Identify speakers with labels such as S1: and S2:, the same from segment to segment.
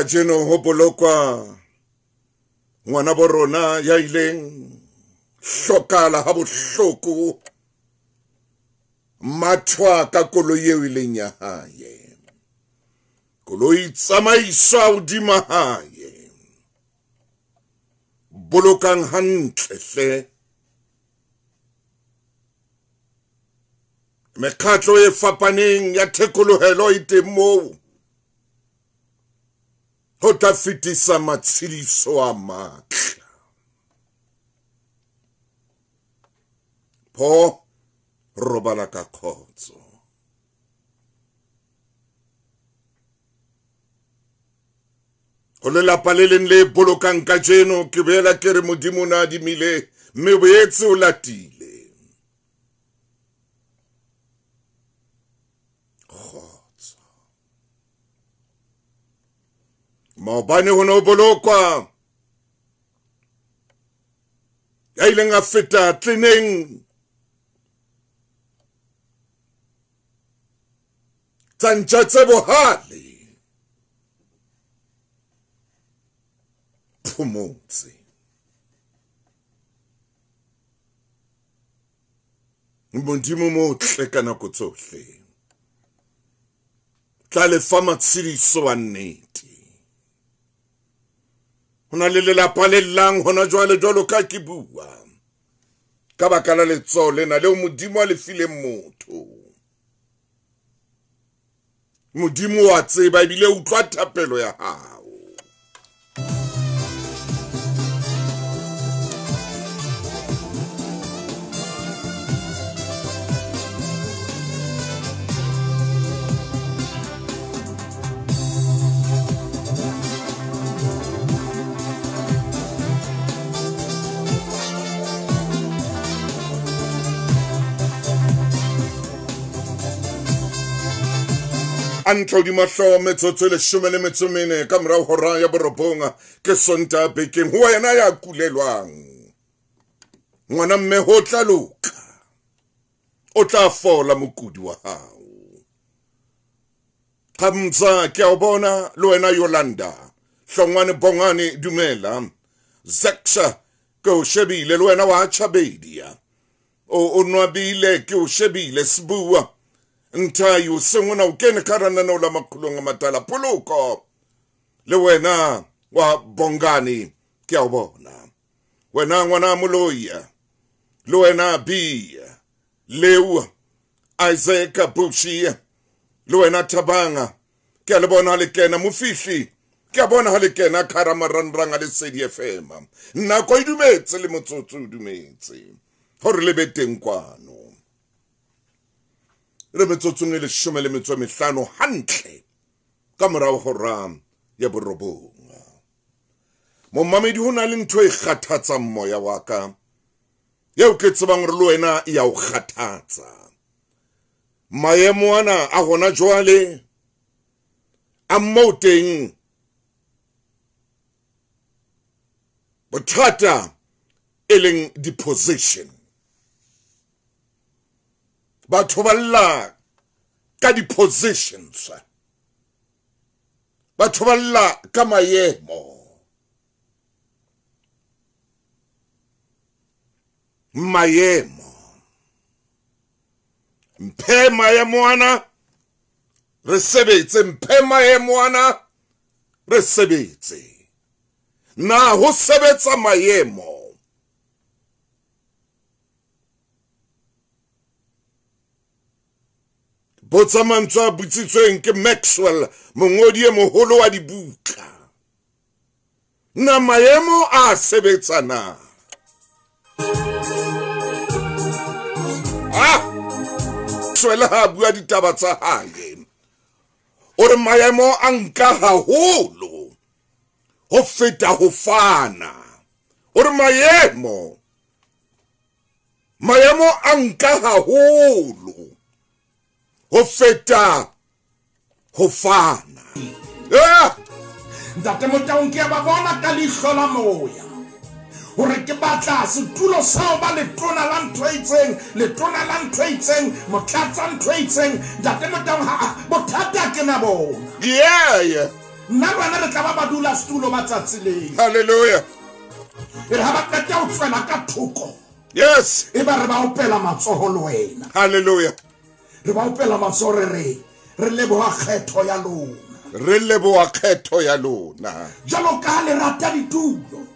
S1: Kajeno ho bolokwa ngwana bo rona ya ileng hlokala ha bohloko mathwa ka koloi eo e leng ya hae. Koloi tsamaiswa hodima hae. Bolokang hantle hle. Mekgatlo e fapaneng ya thekolohelo e teng moo ho tla fetisa matshediso a matla. Pho robala ka khotso. Ho lelapa le leng le bolokang kajeno, ke boela ke re Modimo o na adimile mme boetse o latile. Kgotso. Maobane ho ne ho bolokwa ya ileng a feta tleneng tsa ntja tse bohale phomotse. Modimo motle ka nako tsohle tla lefa matshediso a nnete. Ho na le lelapa le llang hona jwale jwalo ka ke bua ka baka la letsoho lena leo Modimo a le fileng motho. Modimo wa tseba ebile utlwa thapelo ya hao. Antlo hodima hlooho metsotso e 14 ka morao hora ya 9 ke Sontaha bekeng. Ho wena ya kulelwang ngwana mme ho tla loka, o tla fola mokudi wa hao. Hamza ke a o bona le wena Yolanda Hlongwane Bongane dumela. Zeksha ke o shebile le wena wa Chabedia o nwabile ke o shebile. Sibua Ntayo sengona o kene ka ranana o la makhulong a matala. Poloko le wena wa Bongani ke a o bona. Wena ngwana Moloia le wena B Leo Isaac Bushi le wena Thabanga ke a le bona le kena. Mofihli ke a bona ha le kena khara marangrang a Lesedi FM. Nako e dumetse le motsotso o dumetse hore le be teng kwano. Re metsotsong e 15 hantle ka morao hora ya 9. Momamedi ho na le ntho e kgathatsang moya wa ka eo ke tsebang hore le wena e ya o kgathatsa. Maemo ana a hona jwale a moo teng bothata e leng di-position. Batho ba lla ka di-positions, batho ba lla ka maemo. Maemo mphe maemo ana re sebetse, mphe maemo ana re sebetse. Na ho sebetsa maemo botsa mantswe a botsitsweng ke Maxwell, mongodi e moholo wa dibuka. Na maemo a sebetsa na? Maxwell ha bua ditaba tsa hae o re maemo a nka haholo ho feta ho fana. O re maemo a nka haholo ho feta ho fana.
S2: Ntate Motaung ke a ba bona ka leihlo la moya hore ke batla setulo sa ho ba letona la ntho e itseng, letona la ntho e itseng, motlatsa ntho e itseng. Ntate Motaung ha bothata ke na bona.
S1: Yeah.
S2: Nna le wena re tla ba badula setulo ba tsatsi leo.
S1: Hallelujah.
S2: E re ha ba qeta ho tswela ka thoko.
S1: Yes.
S2: E ba re ba opela matsoho le wena.
S1: Hallelujah.
S2: Re ba opela matsoho re re re leboha kgetho ya lona.
S1: Re leboha kgetho ya lona.
S2: Jwalo ka ha le rata ditulo,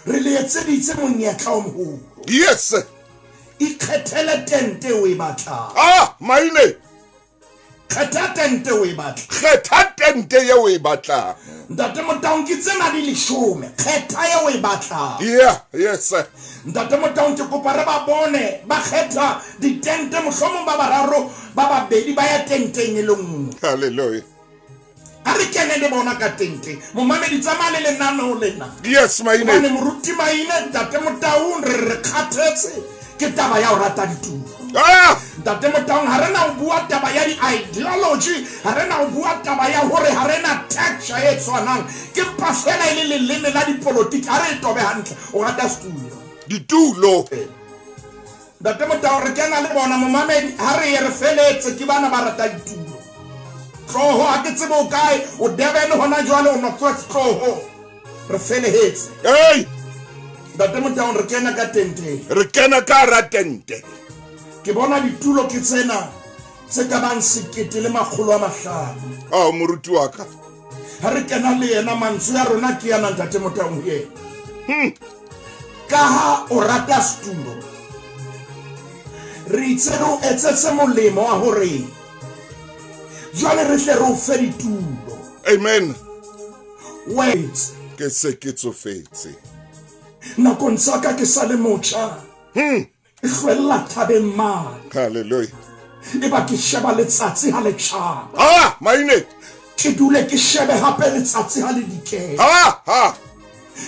S2: re le etseditse monyetla o moholo.
S1: Yes.
S2: Ikgethele tente o e batlang.
S1: Ah, maine.
S2: Kgetha tente o e batlang.
S1: Kgetha tente ye o e batlang.
S2: Ntate Motaung ke tsena di 10. Kgetha ye o e batlang.
S1: Yeah, yes.
S2: Ntate Motaung ke kopa re ba bone ba kgetha ditente mohlomong ba bararo ba babedi ba ya tenteng e le nngwe.
S1: Hallelujah.
S2: A re kene le bona ka tenteng. Momamedi tsamaya le lenaneo lena.
S1: Yes, maine.
S2: Hobane moruti Maine, Ntate Motaung re kgathetse ke taba ya ho rata ditulo.
S1: Ah!
S2: Ntate Motaung ha re na ho bua taba ya di-ideology, ha re na ho bua taba ya hore ha re na texture e tshwanang. Ke mpa fela e le leleme la dipolotiki. Ha re e tobe hantle, o rata setulo.
S1: Ditulo.
S2: Ntate Motaung re kena le bona momamedi ha re ye re feletse ke bana ba rata ditulo. Tloho ha ke tsebe o kae, o Durban hona jwale o North West tloho. Re felehetse.
S1: Hey!
S2: Ntate Motaung re kena ka tenteng.
S1: Re kena ka hara tente.
S2: Ke bona ditulo ke tsena tse ka bang 1500.
S1: Ah, moruti wa ka.
S2: Ha re kena le yena mantswe ya rona ke yana Ntate Motaung ho yena. Ka ha o rata setulo, re itse re o etsetse molemo wa hore jwale re tle re o fe ditulo.
S1: Amen.
S2: Wait.
S1: Ke se ke tsofetse.
S2: Nakong tsa ka ke sa le motjha. Ke hlwella thabeng mane.
S1: Hallelujah.
S2: E ba ke sheba letsatsi ha le tjhaba.
S1: Ah, maine.
S2: Ke dule ke shebe hape letsatsi ha le dikela.
S1: Ah, ha.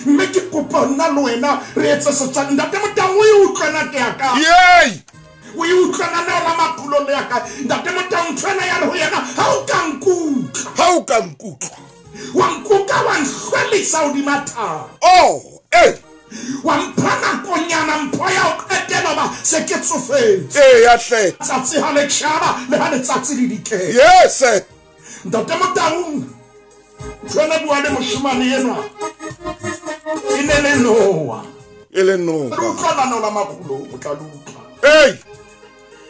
S2: Mme ke kopa nna le wena re etse setswana. Ntate Motaung o e utlwe na ke ya ka.
S1: Yey!
S2: O e utlwe na la makulo le ya ka. Ntate Motaung ntho ena ya re ho yena ha o ka nkutlwa.
S1: Ha o ka nkutlwa.
S2: Wa nkuka wa nhlwelisa hodima thaba.
S1: Oh, eh.
S2: Wa mpha nakonyana mpho ya ho qetela ba se ke tsofetse.
S1: Eh, ya hle.
S2: Tsatsi ha le tjhaba le ha letsatsi le dikela.
S1: Yes.
S2: Ntate Motaung ntho ena bua le moshemane enwa. E ne le noa.
S1: E le noa.
S2: Re utlwa lenaneo la makgulo, o tla le utlwa.
S1: Hey!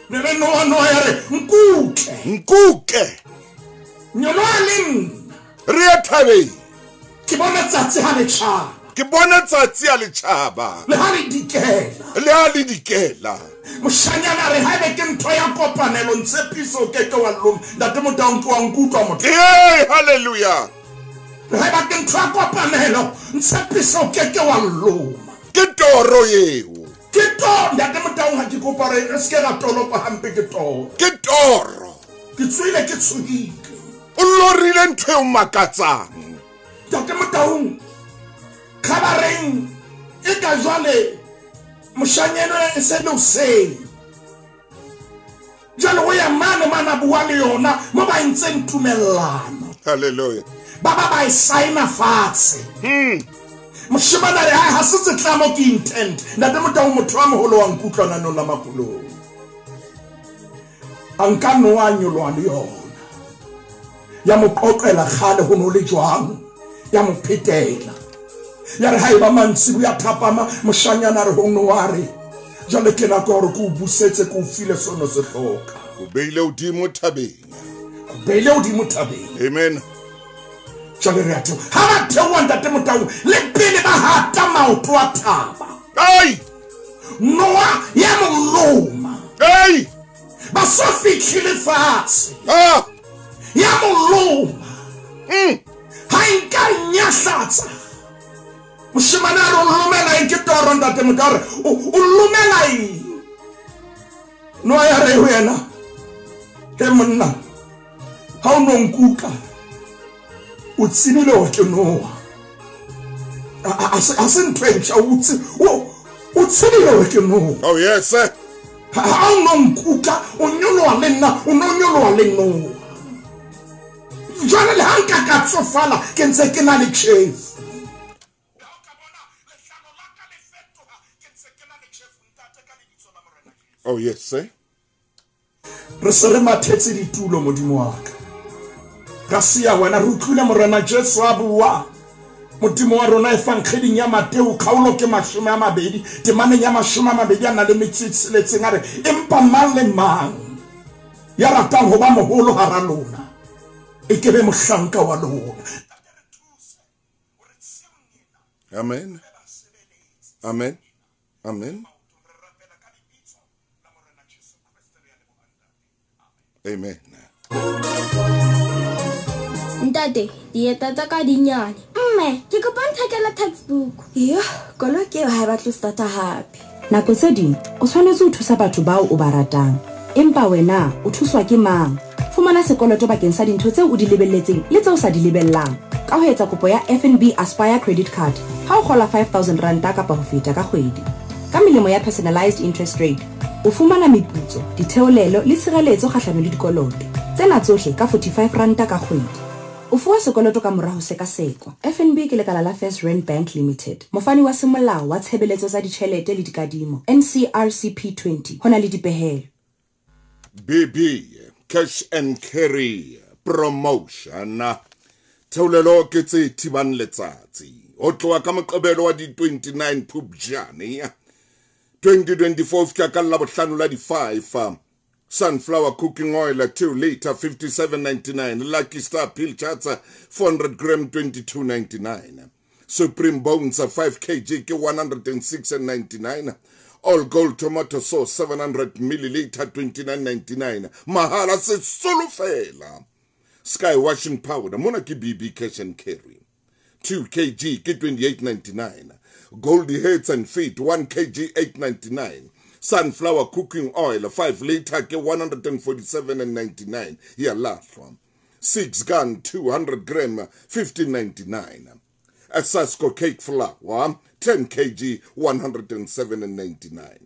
S2: Ne le noa noa ya re nkuke.
S1: Nkuke.
S2: Nyoloha le nna.
S1: Re ye thabeng.
S2: Ke bona tsatsi ha le tjhaba.
S1: Ke bona tsatsi ha le tjhaba.
S2: Le ha le dikela.
S1: Le ha le dikela.
S2: Moshanyana re haebe ke ntho ya kopanelo ntshepiso o ke ke wa loma. Ntate Motaung ke wa nkutlwa motho.
S1: Hey, hallelujah.
S2: Re haeba ke ntho ya kopanelo ntshepiso o ke ke wa loma.
S1: Ke toro eo.
S2: Ke toro. Ntate Motaung ha ke kopa re re se ke ra tolopa hampe ke toro.
S1: Ke toro.
S2: Ke tswile ke tshohile.
S1: O lorile ntho e o makatsang.
S2: Ntate Motaung khabareng e ka jwale moshanyana e se le hoseng. Jwale o ya mane mana bua le yona mo ba entseng tumellano.
S1: Hallelujah.
S2: Ba ba ba e saena fatshe. Moshemane a re ha se setlamo ke intent. Ntate Motaung motho wa moholo wa nkutlwa nanong la makulong. A nka noa nyoloha le yona. Ya mo qoqela kgale ho no le jwang. Ya mo phetela. Ya re haeba mantsiboya ya thapama moshanyana re ho noa re jwale ke nako hore ke o busetse ke o file sono se hloka.
S1: O beile hodimo thabeng.
S2: O beile hodimo thabeng.
S1: Amen.
S2: Jwale re a theoha. Ha ba theoha Ntate Motaung le pele ba hata maoto a thaba.
S1: Ai!
S2: Noa ya moloma.
S1: Ai!
S2: Ba so fihlile fatshe.
S1: Ah!
S2: Ya moloma. Ha nka nyahlatsa. Moshemane a re o lomela eng ke toro Ntate Motaung o lomela eng? Noa ya re ho yena, he monna, ha o no nkuka, o tsebile hore ke noa. A se ntho e ntjha, o tsebile hore ke noa.
S1: Oh yes sir.
S2: Ha o no nkuka, o nyoloha le nna, o no nyoloha le noa. Jwale le ha nka ka tsofala, ke ntse ke na le tjhefu.
S1: Oh yes sir.
S2: Re se re mathetse ditulo modimo wa ka. Ka siya wena re utlwile Morena Jesu a bua. Modimo wa rona efankgeding ya Mateo kgaolo ke 20 temaneng ya 26 a re empa mang le mang ya ratang ho ba moholo hara lona e ke be mohlanka wa lona.
S1: Amen. Amen. Amen. Amen.
S3: Ntate, dieta tsa ka di nyane. Mme, ke kopa nthekela textbook.
S4: Yo, koloi ke eo ha e batle starta hape. Nako tse ding o tshwanetse ho thusa batho bao o ba ratang. Empa wena o thuswa ke mang? Fumana sekoloto bakeng sa dintho tseo o di lebelletseng le tseo o sa di lebellang ka ho etsa kopo ya FNB Aspire Credit Card ha o kgola 5000 ranta kapa ho feta ka kgwedi. Ka melemo ya personalised interest rate, o fumana meputso, ditheolelo le tshireletso kgahlano le dikoloto. Tsena tsohle ka 45 ranta ka kgwedi. O fuwa sekoloto ka mora ho sekasekwa. FNB ke lekala la First Rand Bank Limited, mofani wa semolao wa tshebeletso tsa ditjhelete le dikadimo, NCRCP 20, ho na le dipehelo.
S1: BB Cash and Carry Promotion. Theolelo ke tse thibang letsatsi. Ho tloha ka Moqebelo wa di 29 Phupjane 2024 fihla ka Labohlano la di 5. Sunflower cooking oil 2 liter 57.99. Lucky Star pilchards 400 gram 22.99. Supreme Bones 5 kg ke 106.99. All Gold tomato sauce 700 milliliter 29.99. Mahala sesolo fela. Sky washing powder mona ke BB Cash and Carry 2 kg ke 28.99. Goldie Heads and Feet 1 kg 8.99. Sunflower cooking oil 5 liter ke 147.99. Ya lahlwa. 6 gun 200 gram 15.99. Asasco cake flour 10 kg 107.99.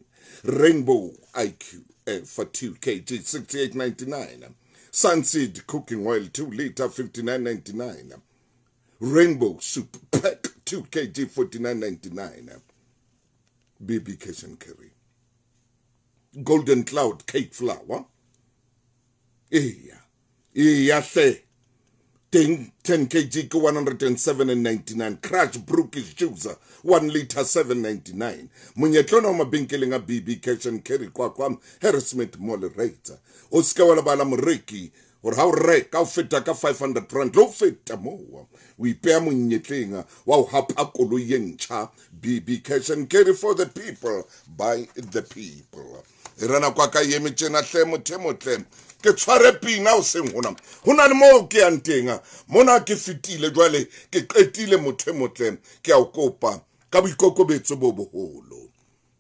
S1: Rainbow IQ for 2 kg 68.99. Sunseed cooking oil 2 liter 59.99. Rainbow soup pack 2 kg 49.99. BB Cash and Carry. Golden Cloud cake flour. Eya. Eya hle. 10 kg ke 107.99. Crash Brookish juice 1 liter 7.99. Monyetla ona o mabenkeleng a BB Cash and Carry Kwakwa Harrismith Mall rate. O seke wa lebala moreki hore ha o reka o feta ka 500 rand lo feta moo o ipeha monyetleng wa ho hapa koloi e ntjha. BB Cash and Carry for the people by the people. E rena kwa ka eme tjena hle motho e motle. Ke tshware pina o seng hona. Ho na le moo ke yang teng. Mona ke fetile jwale ke qetile motho e motle. Ke a o kopa ka boikokobetso bo boholo.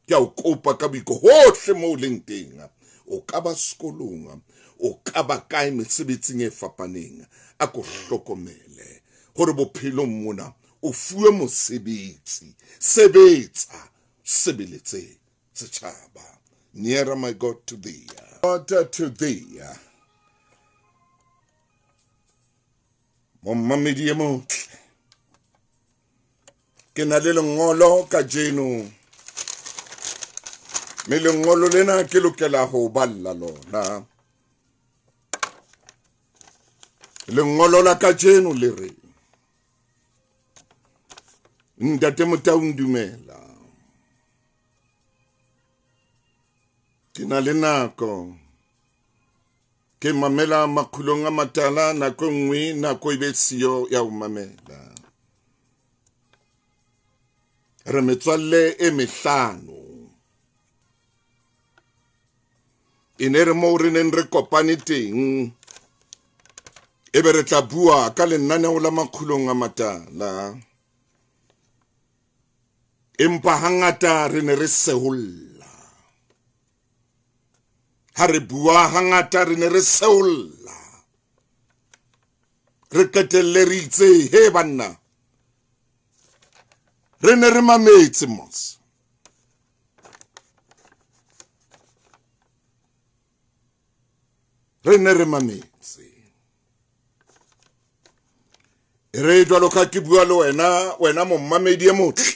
S1: Ke a o kopa ka boiko hohle moo leng teng. O ka ba sekolong, o ka ba kae mesebetsing e fapaneng. A ko hlokomele hore bophelong mona o fuwe mosebetsi. Sebetsa, sebeletse setjhaba. Nearer my God to thee. God to thee. Momamedi e motle. Ke na le lengolo kajeno. Me lengolo lena ke lokela ho balla lona. Lengolo la kajeno le re: Ntate Motaung dumela. Ke na le nako. Ke mamela makgulong a matala nako e nngwe nako e be siyo ya ho mamela. Re metswalle e mehlano. E ne re moo re neng re kopane teng. E be re tla bua ka lenaneo la makgulong a matala. Empa hangata re ne re seholla. Ha re bua hangata re ne re seolla. Re qetelle re itse he banna. Re ne re mametse mos. Re ne re mametse. E re jwalo ka ke bua le wena, wena mommamedi e motle.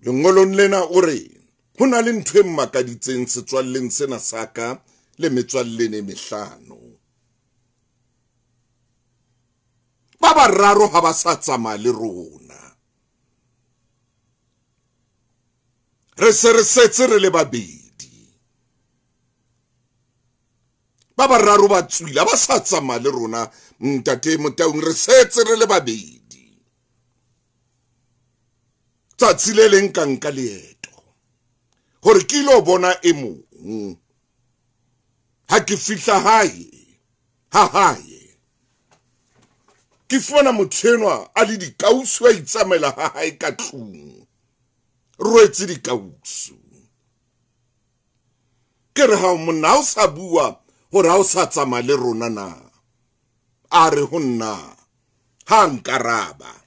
S1: Lengolong lena o re ho na le ntho e mmakaditseng setswalleng sena sa ka le metswalle e mehlano. Ba bararo ha ba sa tsamaya le rona. Re se re setse re le babedi. Ba bararo ba tswile ba sa tsamaya le rona ntate Motaung, re setse re le babedi. Tsatsi le leng ka nka leeto hore ke ilo bona e mong. Ha ke fihla hae, ha hae, ke fumana motho enwa a le dikausu, a itsamaela ha hae ka tlung, rwetse dikausu. Ke re ha monna ha o sa bua hore ha o sa tsamaya le rona na? A re ho nna, ha nkaraba.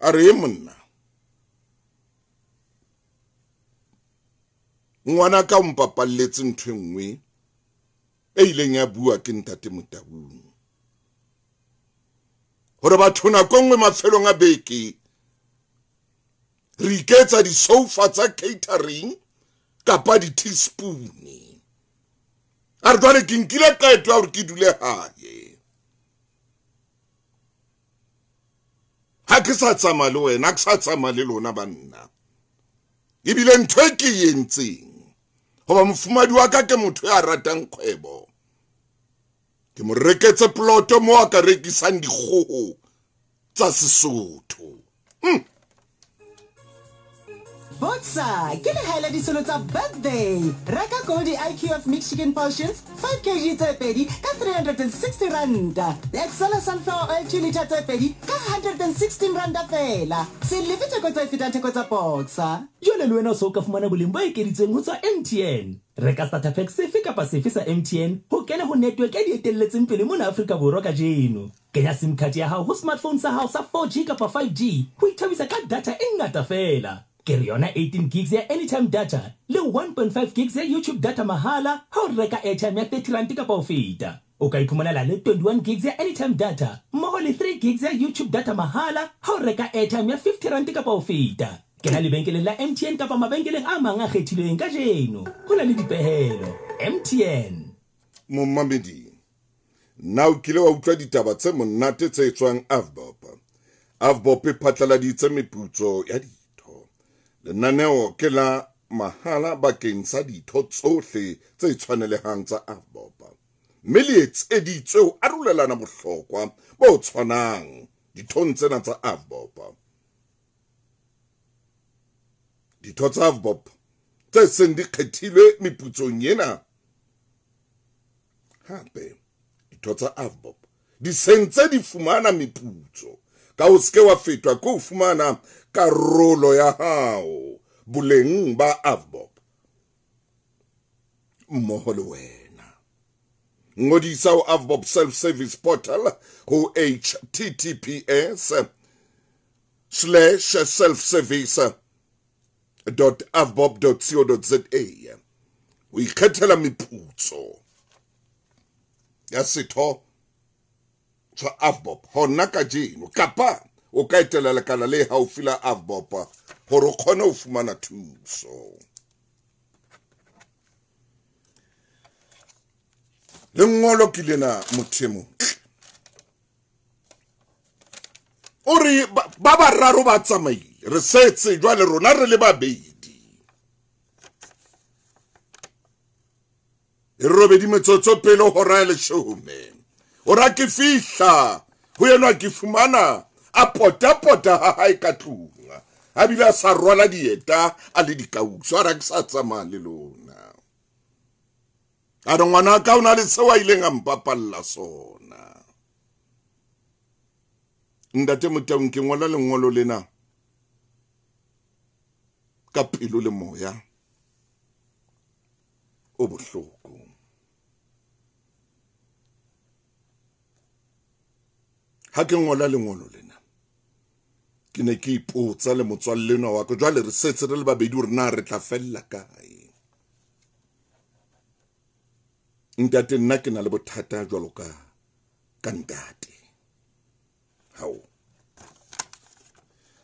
S1: A re monna, ngwana ka o mpapalletse ntho e nngwe e ileng ya bua ke ntate Motaung, hore batho nako nngwe mafelong a beke re iketsa di-sofa tsa catering kapa di-teaspoon. A re jwale ke nkile qeto ya hore ke dule hae. Ha ke sa tsamaya le wena, ha ke sa tsamaya le lona banna. Ebile ntho e ke e entseng, hoba mofumadi wa ka ke motho ya ratang kgwebo, ke mo reketse ploto mo a ka rekisang dikgoho tsa Sesotho.
S5: Boxer ke lehae la disolo tsa birthday. Reka Goldie IQF mixed chicken portions 5 kg tse pedi ka 360 ranta. Excella sunflower oil 2 liter tse pedi ka 116 ranta fela. Se lefe theko tse fetang theko tsa Boxer.
S6: Jwale le wena o so ka fumana boleng bo ekeditsweng ho tswa MTN. Reka starter pack sefe kapa sefe sa MTN ho kena ho network e di etelletseng pele mona Afrika Borwa kajeno. Kenya SIM card ya hao ho smartphone sa hao sa 4G kapa 5G ho ithabisa ka data e ngata fela. Ke re yona 18 gigs ya anytime data le 1.5 gigs ya YouTube data mahala ha o reka airtime ya 30 rand kapa ho feta. O ka iphumanela le 21 gigs ya anytime data mmoho le 3 gigs ya YouTube data mahala ha o reka airtime ya 50 rand kapa ho feta. Kena lebenkeleng la MTN kapa mabenkeleng a mang a kgethilweng kajeno. Ho na le dipehelo. MTN.
S1: Momamedi, na o kile wa utlwa ditaba tse monate tse tswang AVBOB? AVBOB e phatlaladitse meputso ya ditho. Lenaneo ke la mahala bakeng sa ditho tsohle tse tshwanelehang tsa AVBOB, mme le etseditswe ho arolelana bohlokwa bo tshwanang dithong tsena tsa AVBOB. Ditho tsa AVBOB tse seng di kgethilwe meputsong ena, hape ditho tsa AVBOB di sentse di fumana meputso ka o seke wa fetwa ke ho fumana karolo ya hao boleng ba AVBOB mmoho le wena. Ngodisa ho AVBOB self-service portal ho https://selfservice.avbob.co.za o ikgethela meputso ya setho sa AVBOB hona kajeno, kapa o ka etela lekala le haufi la AVBOB hore o kgone ho fumana thuso. Lengolo ke lena motho e mong o re ba bararo ba tsamaile, re setse jwale rona re le babedi. E robedi metsotso pele hora ya leshome, o ra ke fihla ho enwa ke fumana a potapota ha hae ka tlung, a bile a sa rwala dieta a le dikausu, a ra ke sa tsamaya le lona. A re ngwana ka o na le seo a ileng a mpapalla sona. Ntate Motaung, ke ngola lengolo lena ka pelo le moya o bohloko. Ha ke ngola lengolo lena, ke ne ke ipotsa le motswalle enwa wa ka, jwale re setse re le babedi hore na re tla fella kae. Ntate, nna ke na le bothata jwalo ka ntate. Hao,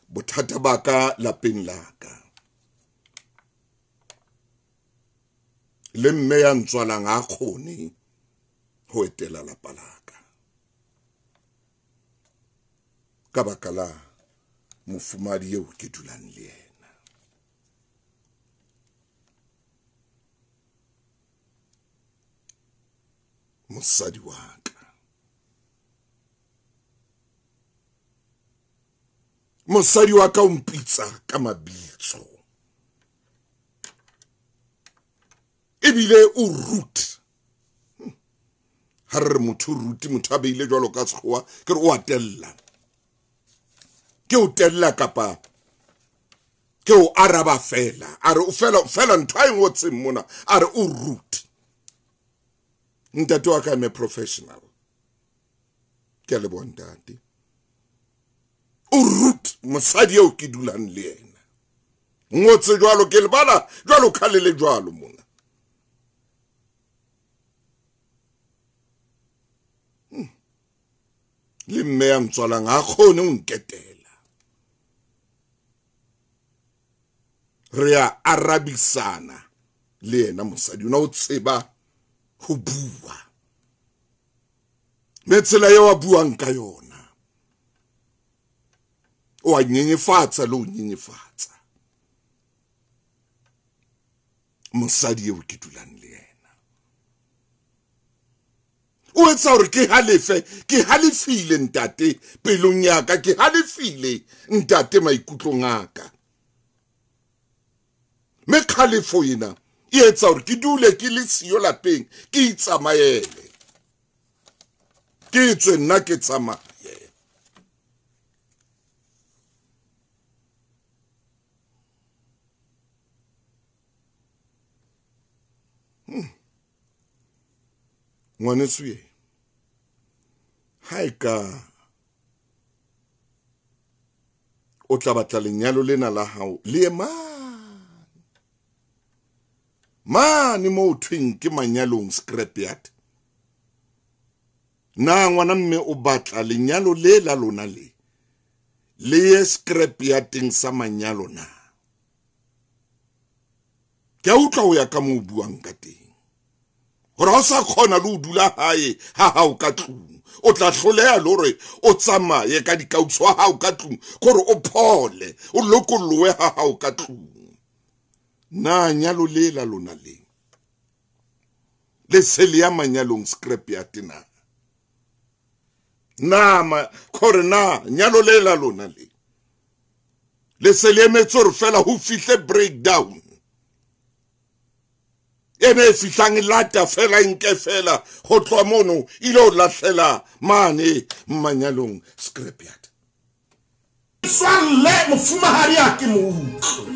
S1: bothata ba ka lapeng la ka. Le mme ya ntswalang ha kgone ho etela lapa la ka. Ka baka la mofumadi eo ke dulang le yena. Mosadi wa ka. Mosadi wa ka o mpitsa ka mabitso. Ebile o rude. Ha re motho rude, motho a beile jwalo ka sekgowa, ke re o a tella. Ke o tella kapa ke o araba fela. A re o fela fela ntho a e ngotseng mona, a re o rude. Ntate wa ka, I'm a professional. Ke a leboha ntate. O rude mosadi eo ke dulang le yena. Ngotse jwalo ke lebala jwalo ka le le jwalo mona. Le mme ya ntswalang ha kgone ho nketela. Re a arabisana le yena mosadi ona o tseba ho bua. Mme tsela eo a buang ka yona o a nyenyefatsa le ho nyenyefatsa mosadi eo ke dulang le yena. O etsa hore ke halefe, ke halefile ntate pelong ya ka, ke halefile ntate maikutlong a ka. Mme kgalefo ena e etsa hore ke dule ke le siyo lapeng, ke itsamaele. Ke tswe nna ke tsamaye. Ngwaneso ye, ha e ka o tla batla lenyalo lena la hao le ye mane mane moo thweng ke manyalong scrapyard. Na ngwana mme o batla lenyalo le la lona le le ye scrapyardeng sa manyalo na? Ke a utlwa ho ya ka moo o buang ka teng hore ha o sa kgona le ho dula hae ha hao ka tlung, o tla hloleha le hore o tsamaye ka dikauso ha hao ka tlung, kore o phole o lokollowe ha hao ka tlung. Na nyalo le la lona le le se le ya manyalong scrapyard na? Na ma kore na nyalo le la lona le le se le emetse hore fela ho fihle breakdown ene e fihlang lata fela nke fela ho tloha mono ile o lahlela mane manyalong scrapyard.
S2: Metswalle mofumahadi ha ke mo utlwe.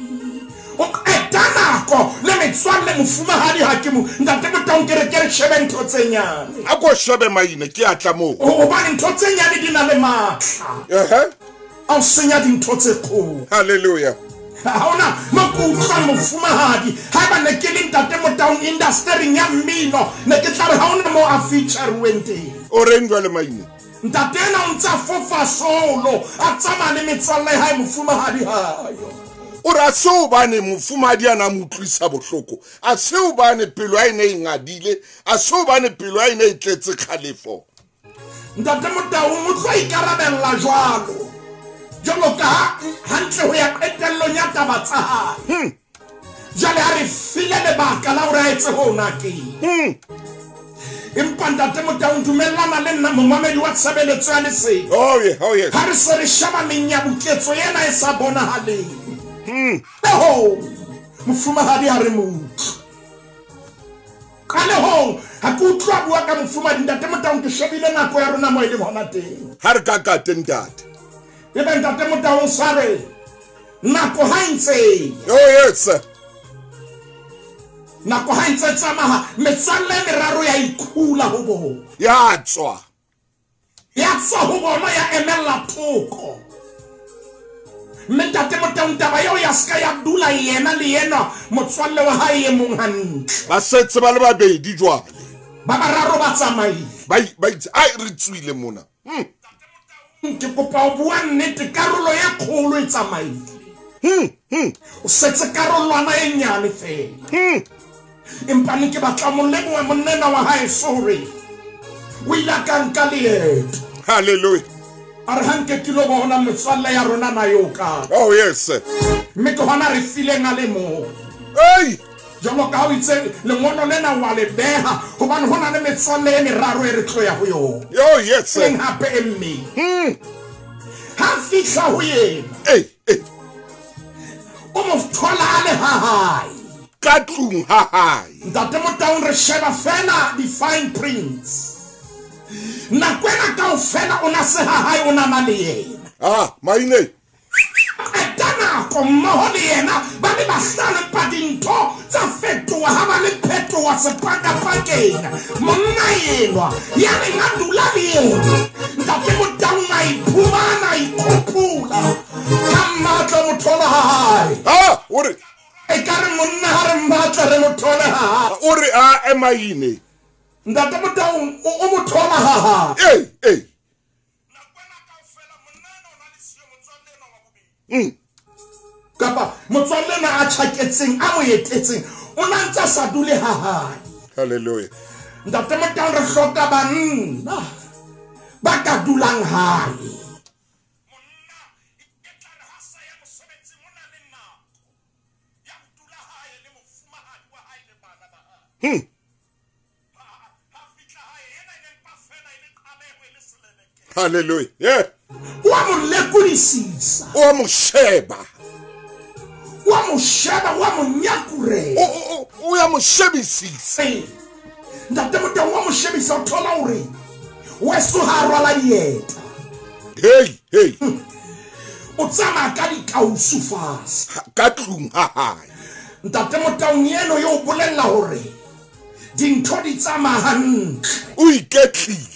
S2: O qeta nako le metswalle mofumahadi ha ke mo. Ntate Motaung ke re ke re shebe ntho tse nyane.
S1: A ko shebe maine ke a tla moo.
S2: Hobane ntho tse nyane di na le matla. A o senya dintho tse kgolo.
S1: Hallelujah.
S2: Ha hona mo ke utlwang mofumahadi. Haeba ne ke le ntate Motaung industry ya mmino, ne ke tla re ha hona mo a feature-weng teng.
S1: O reng jwale maine?
S2: Ntate ena o ntsa fofa solo, a tsamaya le metswalle ya hae mofumahadi hayo.
S1: O re a se hobane mofumahadi ana a mo utlwisa bohloko, a se hobane pelo ya ene e ngadile, a se hobane pelo ya ene e tletse kgalefo.
S2: Ntate Motaung o tlo ikarabella jwalo. Jwalo ka hantle ho ya qetellong ya taba tsa hae. Jwale ha re file lebaka la hore a etse hona ke. Empa ntate Motaung dumellana le nna momamedi wa tshebeletso ya lesedi.
S1: Oh yeah, oh yes.
S2: Ha re se re sheba menyabuketso ena e sa bonahaleng. Lehong mofumahadi ha re mo utlwe. Ka lehong ha ke utlwa bua ka mofumahadi ntate Motaung ke shebile nako ya rona mo e leng hona teng.
S1: Ha re ka ka teng ntate.
S2: Ebe ntate Motaung sa re nako ha e ntse.
S1: Oh yes.
S2: Nako ha e ntse tsamaya metswalle e meraro ya ikhula ho bona.
S1: Ya tswa.
S2: Ya tswa ho bona ya emella thoko. Mme ntate Motaung taba eo ya ska ya dula yena le yena motswalle wa hae e mong hantle.
S1: Ba setse ba le babedi jwale.
S2: Ba bararo ba tsamaile.
S1: Ba itse ai re tswile mona.
S2: Ke kopa ho bua nnete karolo e kgolo e tsamaile. O setse karolwana e nyane fela. Empa ne ke batla mo leboha monna wa hae sorry. O ile a ka nka leeto.
S1: Hallelujah.
S2: A re ha nke ke lo bona metswalle ya rona na yo ka.
S1: Oh yes.
S2: Mme ke hona re fileng a le mong.
S1: Hey!
S2: Jwalo ka ha o itse lengolo lena wa le beha hobane ho na le metswalle e meraro e re tlo ya ho yona.
S1: Oh yes.
S2: Leng hape e mmedi. Ha fihla ho yena.
S1: Hey, hey.
S2: O mo thola a le ha hae.
S1: Ka tlung ha hae.
S2: Ntate Motaung re sheba fela di-fine prints. Nako ena kaofela o na se ha hae o na na le yena.
S1: Ah, maine.
S2: Qeta nako mmoho le yena ba le bahlano empa dintho tsa fetoha ha ba le phetoha sepakapakeng. Monna enwa ya neng a dula le yena. Ntate Motaung a iphumana a ikgopola ka mmatla mo thola ha hae.
S1: Ah, o re
S2: ekare monna ha re mmatla re mo thole ha hae.
S1: O re a emaine.
S2: Ntate Motaung o mo thola ha hae.
S1: Hey, hey.
S2: Kapa motswalle na a tjhaketseng a mo etetseng o na ntse a sa dule ha hae.
S1: Hallelujah.
S2: Ntate Motaung re hloka banna ba ka dulang hae.
S1: Hallelujah. Yeah.
S2: Wa mo lekodisisa.
S1: O mo sheba.
S2: Wa mo sheba, wa mo nyakurela.
S1: O ya mo shebisisa.
S2: Ntate Motaung wa mo shebisa o thola hore weso ha rwala dieta.
S1: Hey, hey.
S2: O tsamaya ka dikausu fatshe.
S1: Ka tlung ha hae.
S2: Ntate Motaung eno yo o bolella hore dintho di tsamaya hantle.
S1: O iketlile.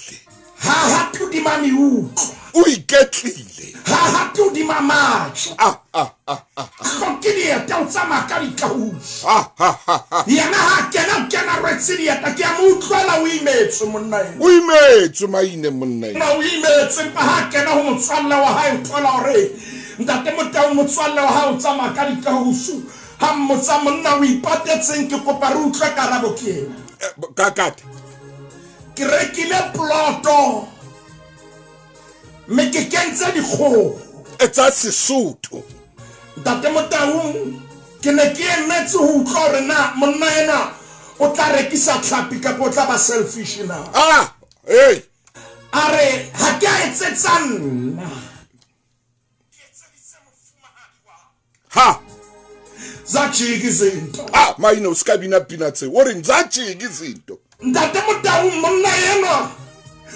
S2: Ha ha hodima meutlwa.
S1: O iketlile.
S2: Ha ha hodima matlo.
S1: Ah ah ah ah.
S2: Hloke dieta o tsamaya ka dikausu.
S1: Ah ah ah.
S2: Yena ha kena kena rwetse dieta ke a mo utlwela o imetswe monna ena.
S1: O imetswe maine monna ena.
S2: O imetswe empa ha kena ho motswalle wa hae o thola hore Ntate Motaung motswalle wa hae o tsamaya ka dikausu. Ha mmotsa monna o ipatetseng ke kopa re utlwe karabo ke ena.
S1: Kakata.
S2: Ke rekile ploto mme ke kentse dikgoho.
S1: Etsa Sesotho.
S2: Ntate Motaung ke ne ke emetse ho utlwa hore na monna ena o tla rekisa tlhapi kapa o tla ba selfish na.
S1: Ah, hey.
S2: A re ha ke a etsetsa nna.
S1: Ha.
S2: Zajika izinto.
S1: Ah, maine o ska bina pina tse. O re zajika izinto.
S2: Ntate Motaung monna enwa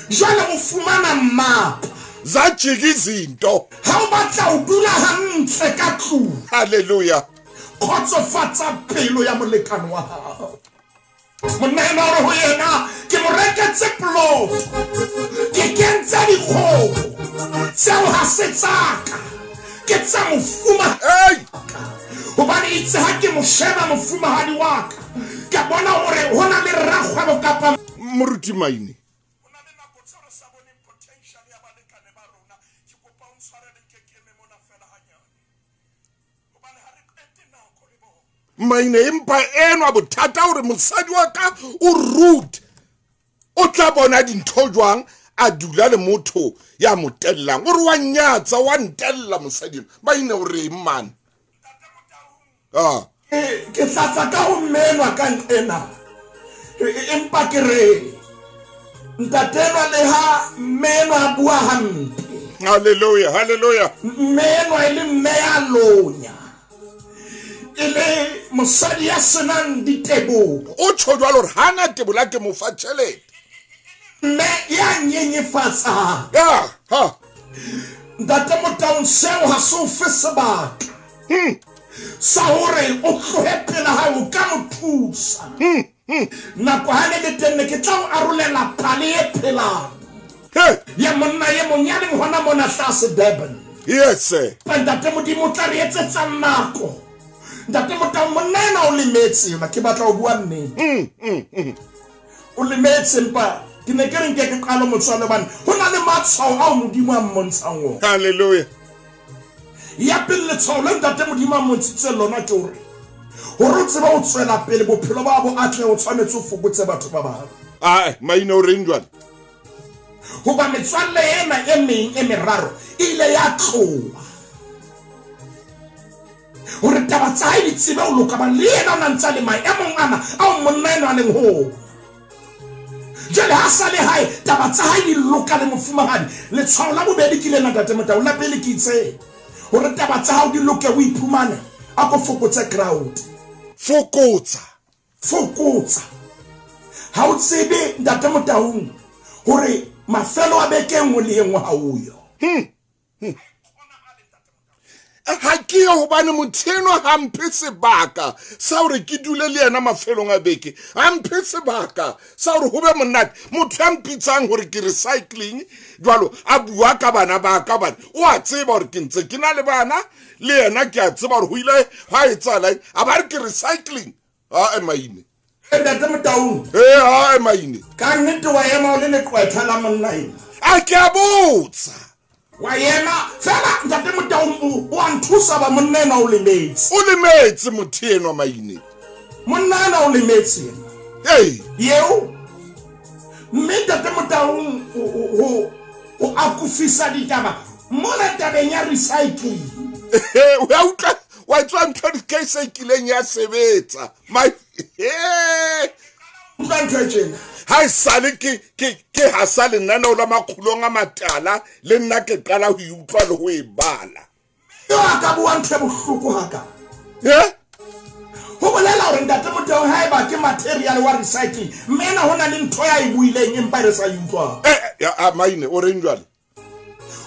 S2: jwale o fumana mmapa.
S1: Zajika izinto.
S2: Ha o batla ho dula hantle ka tlung.
S1: Hallelujah.
S2: Kgotsofatsa pelo ya molekane wa hao. Monna enwa o re ho yena ke mo reketse ploto. Ke kentse dikgoho. Tseo ha se tsaka. Ke tsa mofuma.
S1: Hey!
S2: Hobane itse ha ke mo sheba mofumahadi wa ka. Ke bona hore ho na le rakgwebo kapa
S1: moruti maine. Maine empa enwa bothata hore mosadi wa ka o rude. O tla bona dintho jwang a dula le motho ya mo tellang. O re wa nyatsa wa ntella mosadi. Maine o re man. Ah.
S2: Ke tlatsa ka ho mmenwa ka nqena. Empa ke re ntatenwa le ha mmenwa a bua hampe.
S1: Hallelujah, hallelujah.
S2: Mmenwa e le mme ya lonya. E le mosadi ya senang diteboho.
S1: O tjho jwalo hore hana tebola ke mo fa tjhelete.
S2: Mme ya nyenyefatsang.
S1: Ah, ha.
S2: Ntate Motaung seo ha se o fe sebaka. Sa hore o tlohe pela hae o ka mo thusa. Nako ha ne le teng ne ke tla o arolela pale e phelang. Ya monna e mong ya leng hona mona tlase Durban.
S1: Yes sir.
S2: Ntate Modimo o tla re etsetsa nako. Ntate Motaung monna ena o lemetse yona ke batla ho bua nnete. O lemetse empa ke ne ke re nke ke qale motswalle hobane ho na le matshwao ao Modimo a mmontshang ona.
S1: Hallelujah.
S2: Ya pele letshwao le Ntate Modimo a mmontshitseng lona ke hore Hore o tsebe ho tswela pele bophelo ba bo atle o tshwanetse o fokotse batho ba bang.
S1: Ai, maina o reng jwale?
S2: Hoba metswalle ena e meng e meraro e ile ya tloha. Hore taba tsa hae di tsebe ho loka bang le yena o na ntsa le maemong ana ao monna enwa a leng ho. Jwale ha sa le hae taba tsa hae di loka le mofumahadi. Letshwao la bobedi ke lena Ntate Motau, la pele ke itse hore taba tsa hao di loke o iphumane, a ko fokotse crowd.
S1: Fokotsa.
S2: Fokotsa. Ha o tsebe Ntate Motaung hore mafelo a beke e nngwe le e nngwe ha o yo.
S1: Ha ke ye hobane motho enwa ha mphe sebaka sa hore ke dule le yena mafelong a beke. Ha mphe sebaka sa hore ho be monate. Motho ya mpitsang hore ke recycling jwalo a bua ka bana ba ka bana. O a tseba hore ke ntse ke na le bana le yena ke a tseba hore ho ile ha etsahala eng. A ba re ke recycling. Ha maine.
S2: Ntate Motaung.
S1: Ha maine.
S2: Ka nnete wa ema o le leqwetha la monna ena.
S1: A ke a botsa.
S2: Wa ema fela Ntate Motaung o a nthusa ba monna ena o lemetse.
S1: O lemetse motho enwa maine.
S2: Monna ena o lemetse.
S1: Hey.
S2: Yeo. Mme Ntate Motaung o akofisa ditaba mona tabeng ya recycling.
S1: O a utlwa wa tswa ntho di ke se kileng ya sebetsa. My
S2: utlwa ntho e tjena.
S1: Ha sale ke ha sale nna o la makgulong a matala le nna ke qala ho utlwa le ho e bala.
S2: Yo a ka bua ntho e bohloko ha ka. Ho bolela hore Ntate Motaung haeba ke material wa recycling, mme ena hona le ntho ya e buileng empa re sa e utlwa.
S1: Maine o reng jwale?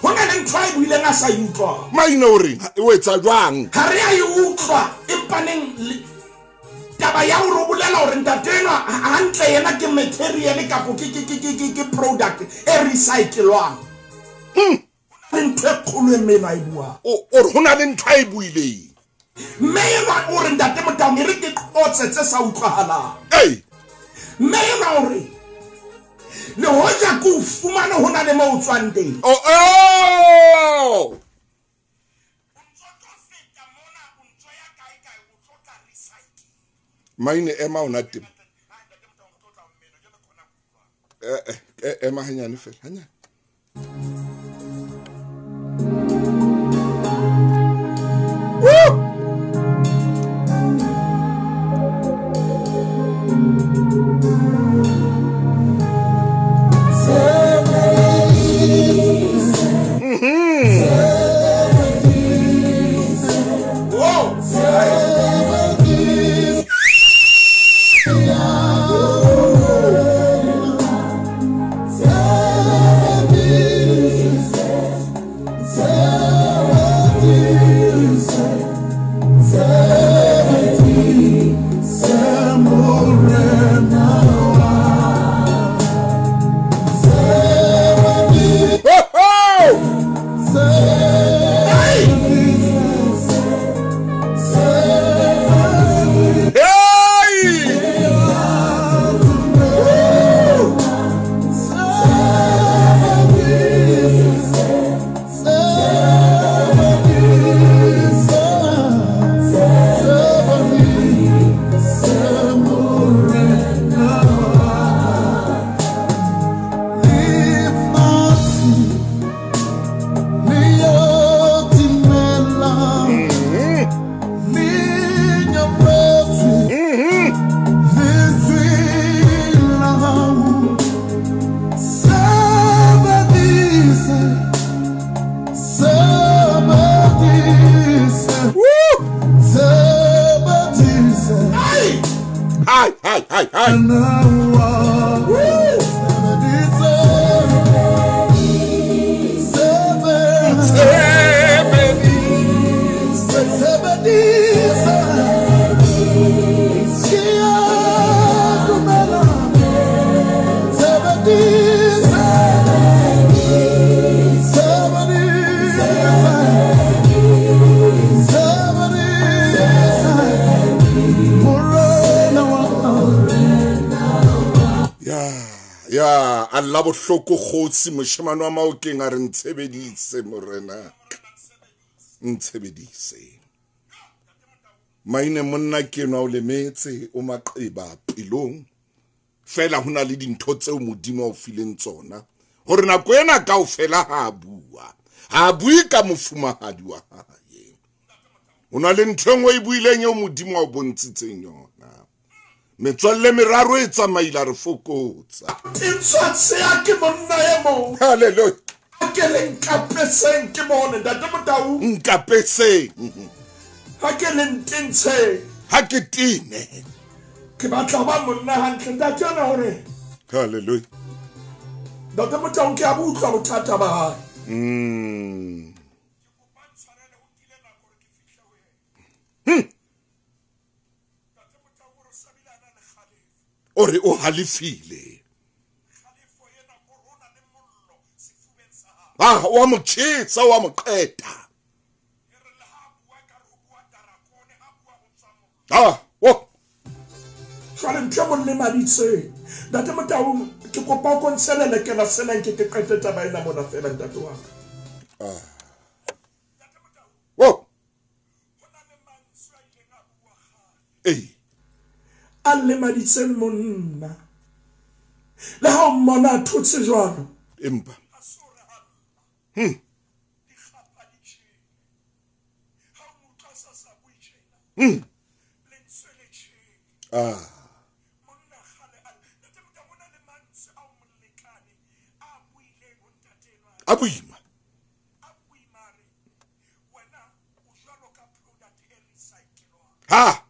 S2: Ho na le ntho e buileng a sa e utlwa.
S1: Maine o reng? O etsa jwang?
S2: Ha re a e utlwa empa neng taba ya hore o bolela hore ntate enwa hantle yena ke material kapo ke product e recyclwang. Le ntho e kgolo e mme enwa e buang.
S1: O re ho na le ntho a e buileng.
S2: Mme enwa o re Ntate Motaung e re ke qotse tse sa utlwahalang. Mme enwa o re le hoja ke o fumane ho na le mo o tswang teng.
S1: Oh! Maine ema ona teng. Ema hanyane fela, hanyane. Woo! Ya alla bohloko kgotsi moshemane wa maokeng a re ntshebedise morena, ntshebedise. Maine monna ke enwa o lemetse, o maqeba pelong. Fela ho na le dintho tseo Modimo a o fileng tsona. Hore nako ena kaofela ha a bua. Ha a bue ka mofumahadi wa hae. Ho na le ntho e nngwe e buileng eo Modimo a o bontshitseng yona. Metswalle meraro e tsamaile a re fokotsa.
S2: Tintshwa tsea ke monna e mong.
S1: Hallelujah.
S2: A ke le nkapeseng ke bone Ntate Motau.
S1: Nkapeseng.
S2: Ha ke le ntentsheng.
S1: Ha ke tene.
S2: Ke batla ba monna hantle ntate ona hore.
S1: Hallelujah.
S2: Ntate Motau ke a utlwa bothata ba hae.
S1: O re o halefile. Ah, wa mo tjhesa, wa mo qeta. Ah, o.
S2: Jwale ntho e mo lemaditseng. Ntate Motau, ke kopa o kontshelele ke la sena nke ke qete taba ena mona fela ntate wa ka.
S1: Ah. O. Ei.
S2: A lemaditseng monna. Le ha o mmona a thotse jwalo.
S1: Empa. Ah. A boima. Ha.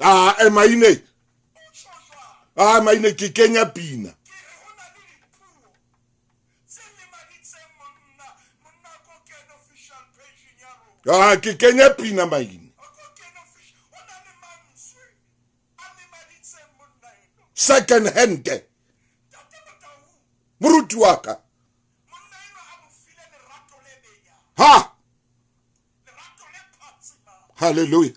S1: Ah, maine. Ah, maine ke kenya pina. Ah, ke kenya pina maine. Second hand. Moruti wa ka. Ha. Hallelujah.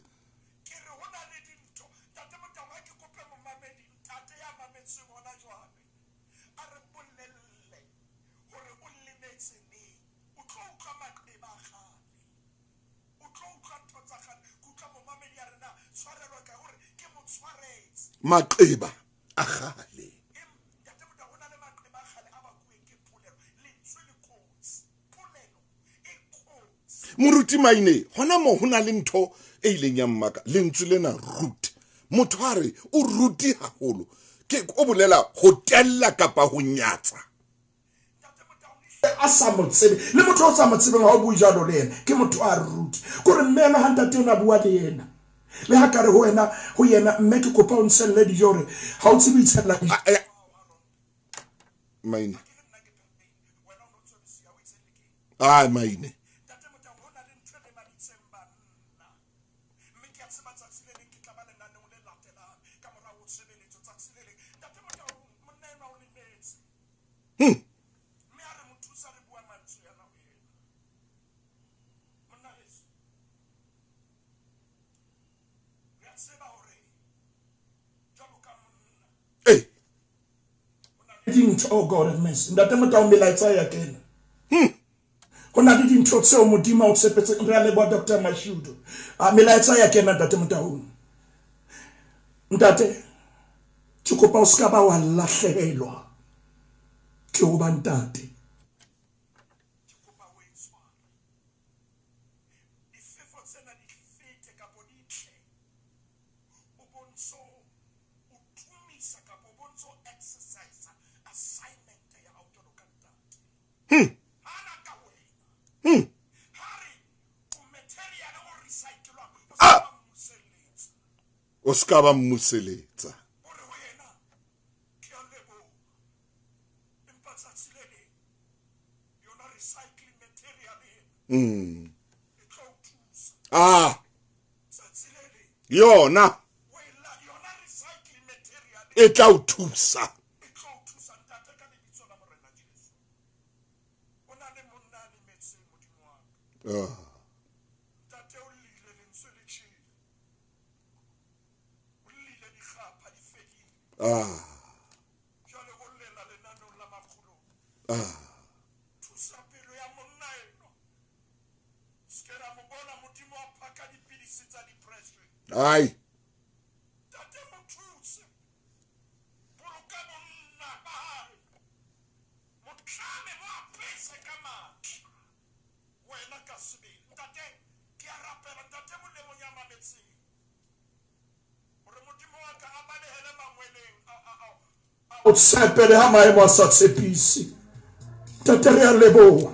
S1: Maqeba a kgale. Moruti Maine, hona mo ho na le ntho e ileng ya mmaka, lentswe lena root. Motho a re o ruti haholo. Ke o bolela ho tella kapa ho nyatsa.
S2: A sa mo tsebe, le motho o sa mo tsebeng ha o bue jwalo le yena, ke motho a ruti. Kore mme ena ha ntate ona bua le yena. Le ha ka re ho wena, ho yena mme ke kopa o ntshelle dijo hore ha o tsebe ho itshella dijo.
S1: Maine. Ah, Maine.
S2: Dintho, oh God have mercy. Ntate Motau melaetsa ya kena. Ho na le dintho tseo Modimo a o tshepetseng. Re a leboha Dr. Mashudu. Melaetsa ya kena Ntate Motau. Ntate, ke kopa o ska ba wa lahlehelwa ke ho ba ntate.
S1: Ah! O ska ba mmuseletsa. Ah! Yona e tla o thusa. Ai.
S2: O tshepe le ha maemo a sa tshepise. Ntate re a leboha.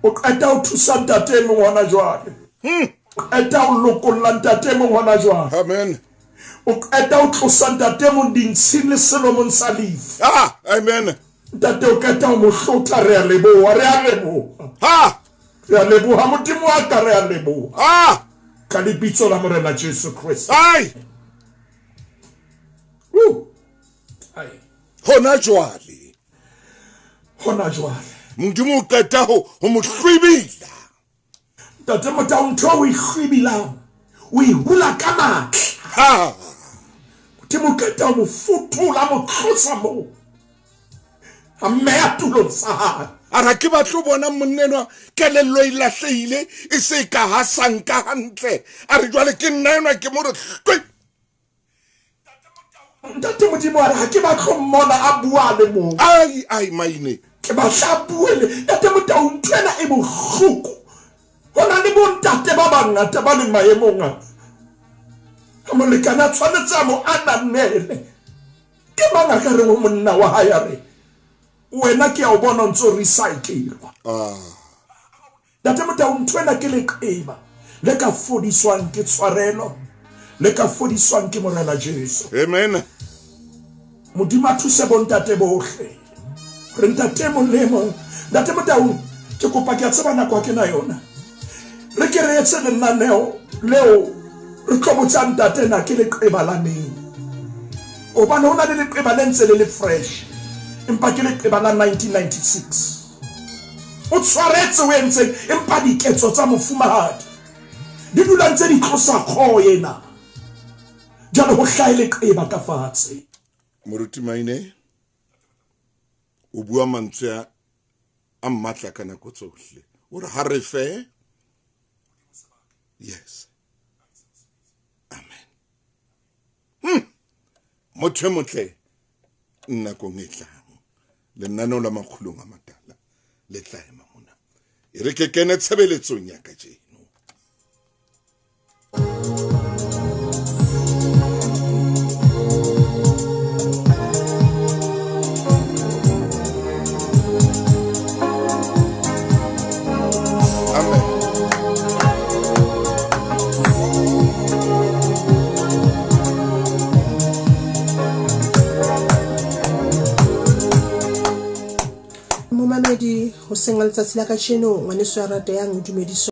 S2: O qeta ho thusa ntate e mong hona jwale. O qeta ho lokolla ntate e mong hona jwale.
S1: Amen.
S2: O qeta ho tlosa ntate e mong dintshing le selomong sa lefu.
S1: Amen.
S2: Ntate o qeta ho mo hlotha, re a leboha, re a leboha.
S1: Ha!
S2: Re a leboha Modimo wa ka, re a leboha.
S1: Ha!
S2: Ka lebitso la Morena Jesu Kriste.
S1: Ai!
S2: Ai.
S1: Hona jwale.
S2: Hona jwale.
S1: Modimo o qeta ho mo hlwibila.
S2: Ntate Motau, ntho o e hlwibilang, o e hula ka matla.
S1: Ha!
S2: Modimo o qeta ho mo futhola, mo tlosa moo. A mmeha tulong sa hae.
S1: A re ke batle ho bona monna enwa kelello e lahlehile, e se ka ha sa nka hantle. A re jwale ke nna enwa ke mo re hlwe.
S2: Ntate Modimo a re ha ke batle ho mmona a bua le mong.
S1: Ai, ai, maine.
S2: Ke batla a bue le Ntate Motau, ntho ena e bohloko. Ho na le bontate ba bangata ba leng maemong a. Ha molekane a tshwanetse a mo ananele. Ke mang a ka reng ho monna wa hae a re, wena ke a o bona o ntso recycle-wa. Ntate Motau, ntho ena ke leqeba le ka fodiswang ke tshwarelo, le ka fodiswang ke Morena Jesu.
S1: Amen.
S2: Modimo a thuse bontate bohle. Re ntate mong le mong. Ntate Motau, ke kopa ke a tseba nako ha ke na yona. Re ke re etse lenaneo leo re tlo botsa ntate na ke leqeba la neng. Hobane ho na le leqeba le ntse le le fresh, empa ke leqeba la 1996. O tshwaretse o entseng, empa diketso tsa mofumahadi di dula ntse di tlosa kgoho ena. Jwale ho hlahe leqeba ka fatshe.
S1: Moruti Maine o bua mantswe a matla ka nako tsohle. O re ha re fe. Yes. Amen. Motho e motle nakong e tlang. Lenaneo la makgulong a matala le tla ema mona. E re ke kene tshebeletsong ya kajeno. Amen.
S7: Momamedi, hoseng ga letsatsi la kajeno, ngwaneso ya ratehang o dumediswa.